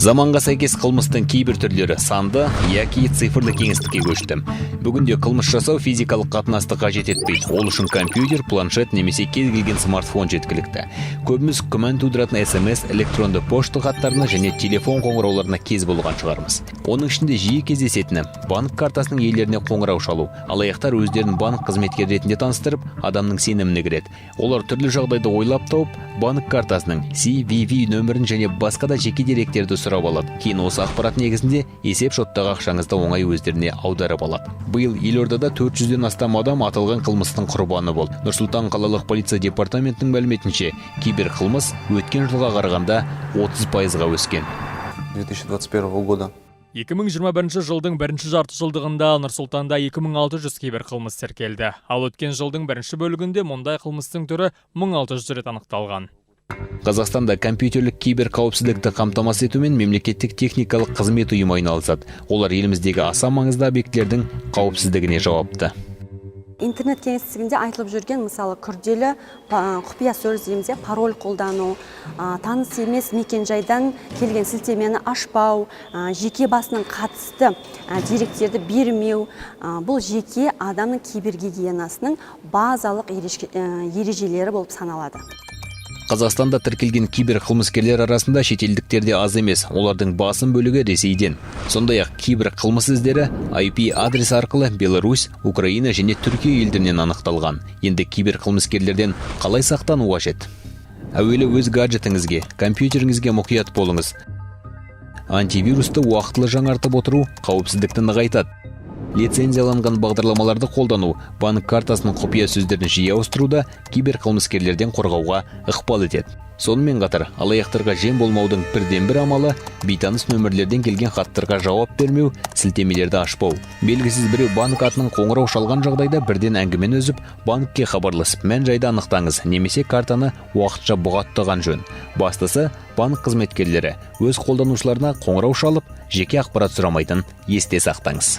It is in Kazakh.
Заманға сәйкес қылмыстың кейбір түрлері санды яки цифрлы кеңістікке көшті. Бүгінде қылмыс жасау физикалық қатынасты қажет етпейді. Ол үшін компьютер, планшет немесе кез келген смартфон жеткілікті. Көбіміз күмән тудыратын СМС, электронды пошта хаттарына және телефон қоңырауларына кез болған шығармыз. Оның ішінде жиі кездесетіні – банк картасының иелеріне қоңырау шалу. Алаяқтар өздерін банк қызметкері ретінде таныстырып, адамның сеніміне кіреді. Олар түрлі жағдайды ойлап тауып, банк картасының CVV нөмірін және басқа да жеке деректерді сұрап алады. Кейін осы ақпарат негізінде есеп шоттағы ақшаңызды оңай өздеріне аударып алады. Биыл елордада 400-ден астам адам аталған қылмыстың құрбаны болды. Нұр Сұлтан қалалық полиция департаментінің мәліметінше, киберқылмыс өткен жылға қарағанда 30%-ға өскен. 2021 года. 2021 жылдың бірінші жарты жылдығында Нұр Сұлтанда 2600 киберқылмыс тіркелді. Ал өткен жылдың бірінші бөлігінде мұндай қылмыстың түрі 1600 рет анықталған. Қазақстанда компьютерлік кибер қауіпсіздікті қамтамасыз етумен мемлекеттік техникалық қызмет ұйымы айналысады. Олар еліміздегі аса маңызды объектілердің қауіпсіздігіне жауапты. Интернет кеңістігінде айтылып жүрген, мысалы, күрделі құпия сөз дейміз, иә, пароль қолдану, таныс емес мекенжайдан келген сілтемені ашпау, жеке басының қатысты деректерді бермеу, бұл жеке адамның кибергигиенасының базалық ережелері болып саналады. Қазақстанда тіркелген киберқылмыскерлер арасында шетелдіктер де аз емес. Олардың басым бөлігі Ресейден. Сондай ақ киберқылмыс іздері IP адрес арқылы Беларусь, Украина және Түркия елдерінен анықталған. Енді киберқылмыскерлерден қалай сақтану қажет? Әуелі өз гаджетіңізге, компьютеріңізге мұқият болыңыз. Антивирусты уақытылы жаңартып отыру қауіпсіздікті нығайтады. Лицензияланған бағдарламаларды қолдану, банк картасының құпия сөздерін жиі ауыстыру да киберқылмыскерлерден қорғауға ықпал етеді. Сонымен қатар алаяқтарға жем болмаудың бірден бір амалы – бейтаныс нөмірлерден келген хаттарға жауап бермеу, сілтемелерді ашпау. Белгісіз біреу банк атынан қоңырау шалған жағдайда бірден әңгімені үзіп, банкке хабарласып, мән жайды анықтаңыз немесе картаны уақытша бұғаттаған жөн. Бастысы, банк қызметкерлері өз қолданушыларына қоңырау шалып, жеке ақпарат сұрамайтын есте сақтаңыз.